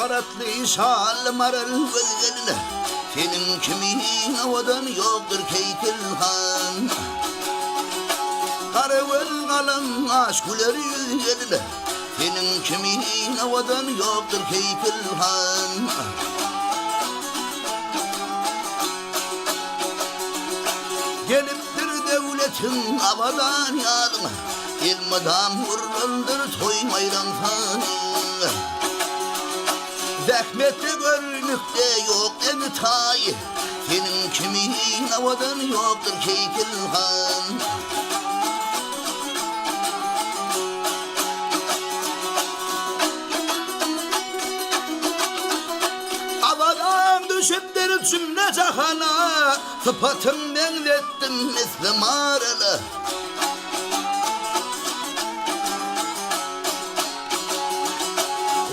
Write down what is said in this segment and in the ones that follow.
Garatly şally maral göz gelin, Seniň kimin owadan ýokdur Keýkil han. Gara göz galam gaş güler ýüz gelin, Seniň kimin owadan ýokdur Keýkil han. Gelipdir döwletiň abadan ýazyň, Elmydam gurlandyr toý-baýram sanyň. Zähmetde görnükde ýok deňi-taýy, Seniň kimin owadan ýokdur Keýpil han. Awazaň düşüpdir jümle-jahana, Sypatyň meňzetdim misli marala.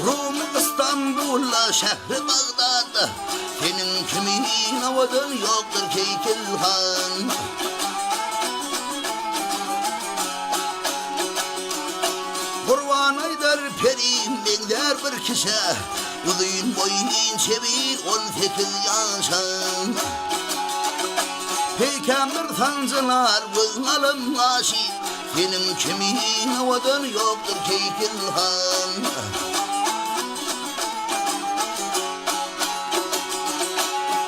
Rum Istanbulda, şähri Bagdatda, Seniň kimin owadan ýokdur Keýkil han. Gurban aýdar perim meňzär bir kişä, Uzyn boýy inçe bir 18 ýaşa. Peýkamdyr sanjylar gözüň alan gaşy, Seniň kimin owadan ýokdur Keýpil han.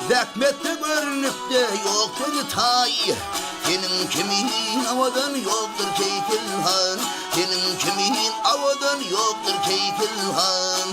Zähmetde görnükde ýok deňi taýy, Seniň kimin owadan ýokdur Keýpil han. Seniň kimin owadan ýokdur Keýpil han.